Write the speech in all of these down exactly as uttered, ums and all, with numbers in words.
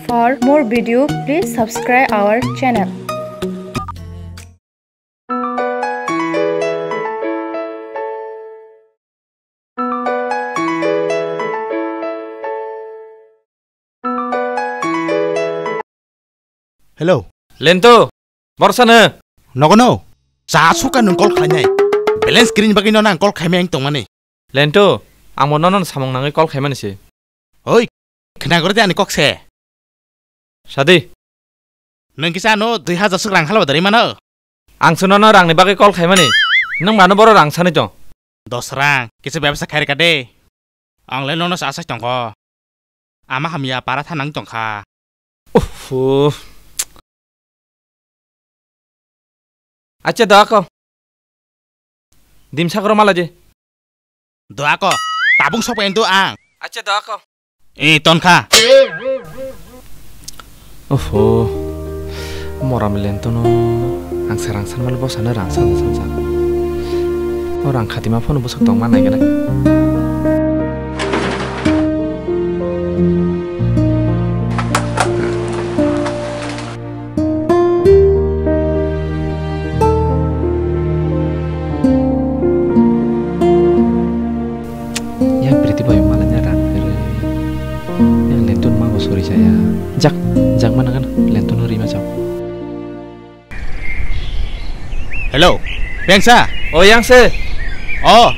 For more video, please subscribe our channel. Hello. Lento, borsa no? Nogo no? Cha suka nwng call khlainai. Balance grini bagwi no nang call khaimai ang tongmani. Lento, ang bo nono samung nangwi call khaimani se. Oi, khna gore de ani kok se. Sadi. Nwng kisa ano dui hajar swk rang halaba dari mano? Ang se nono rangni bagwi call khaimani. Nwng mano boro rang sani tong. Dos rang, kisa bebsa khairika de. Ang le nono sa asai tongkho. Ama hamya para thanang tongkha. Uff. Acha da ko. Dimsa koro malaje. Doa ko, tabung sok endo ang. Acha doa ko. Eh, ton kha. Oho. Moram lento no. Ang serang san mal bosana rang san san san. O rang khatima phone bosok tong man nai gana. Yang Priti bai malanya rang kere. Yang lentun ma bo sori saya. Jak, jak mana kan lentun rima jak. Hello, Bengsa. Oh, yang se. Oh.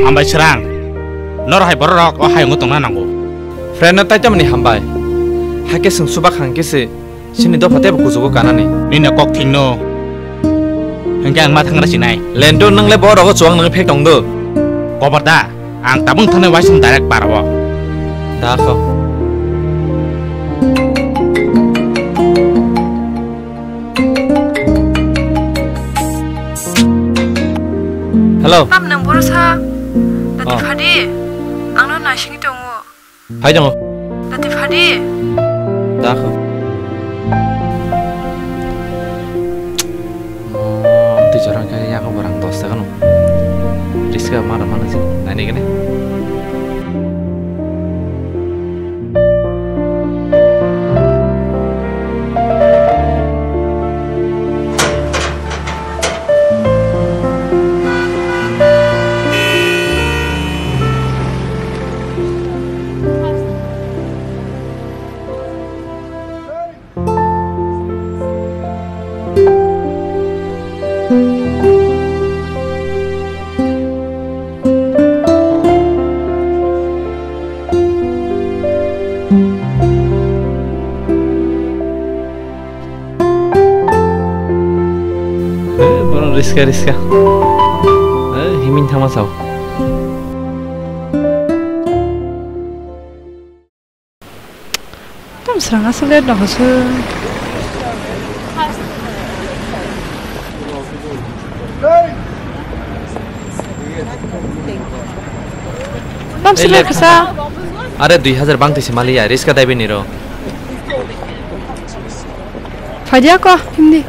Hambai srang. Nor hai borok rok o hayungo tongna nango. Friend no tai tamni hambai. Hake sung subak hang kese. Sini dopha tebo kuchugo kanani. Nini kok thingno. Hingke ang ma thangra sinai. Lento nang le borok o chuang nang phek tong do. Kobar da. Ang tabung thane waisung direct parabo. Da kho. Hello. Tam nang boro sa. Dati Oh. Phadi. Ang no naising tongo. Phai tongo. Dati phadi. Da kho. Twi jorang khe yago borang dos taka no. Riska mara mana sih. Nani kene. Eh, borok riska, riska. Eh, himing thangma sao. Tam srang aswk le dohoswk. Tam sile kisa. Are dui hajar bang tisi mali ya, riska dai bini ro. Phaidiya ko, hindi.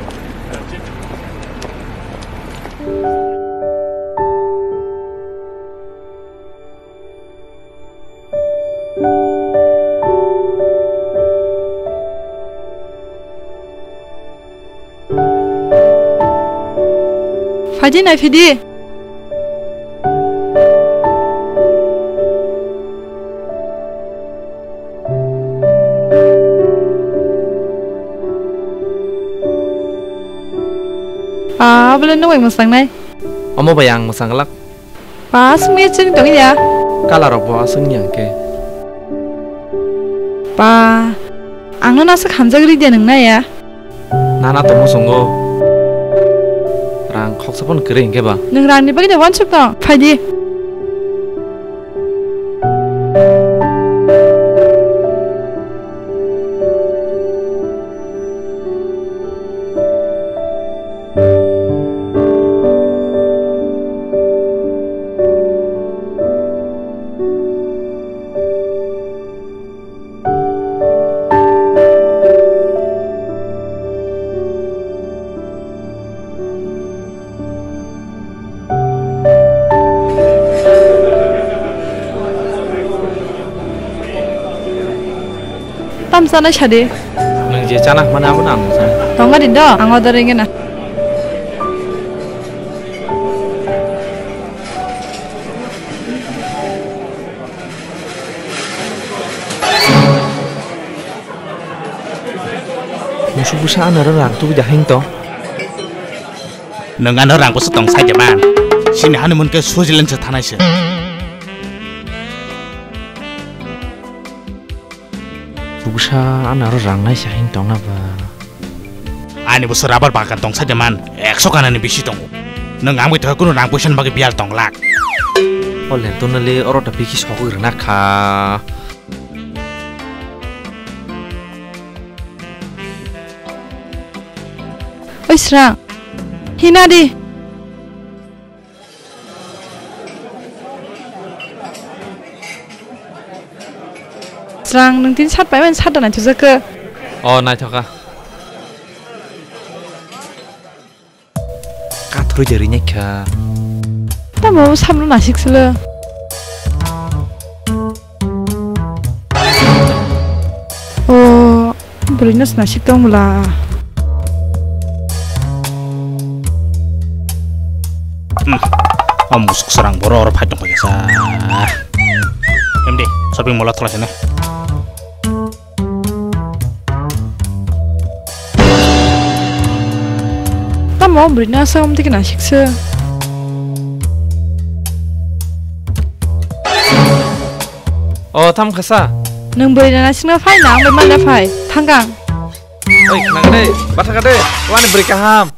Phaidi nai phidi. Ah, abole nung bai mwsang nai. Omo bai ang mwsang glak. Ba, aswk ni chwng tong ya? Kala rok bo aswk ni hwnkhe. Ba, ang no aswk hamjak ri de nung na ya? Nana to muchungo. Rang khoksa phano kwrwi hwnkhe ba. Nung rang ni bagwi de wansuk tong, phai di. Chanai sadi. Nwng je chana hwnmani abono ang chanai. Tonga di do, ang order ringena. Musuk bwsa anaro rang tubui da hing tong. Nwng ano rang bwswk tong sai de man. Chini honeymoon khe Switzerland se thanai se. Bwsa anaro rang nai se hing tongna ba. Ani bwsa rubber bagan tong sai de man. Ekso kanani bisi tongo. Nwng ang bai tongkha kunu rang puisa ni bagwi biyal tong lak. O lentuna le oro da bikhi sogwi rwna kha. Oi Srang, hina di. Srang, nwng tini sat paimani sat da naithokjak khe. O, naithok kha. Kathorwi je rinai kha. Tamo samno nasik silo. O, bwrwino se nasik tong bwla. Hmm. O musuk srang boro oro phai tong paikha sa. Em di, shopping mall o thola sene. Tamo bwrwino asa om tiki nasikse. O, tham khasa. Nwng bwrwino nasikna phai na, ang bai manya phai. Thangkang. Oi, khna kade, batha kade, wani bwrwi kaham.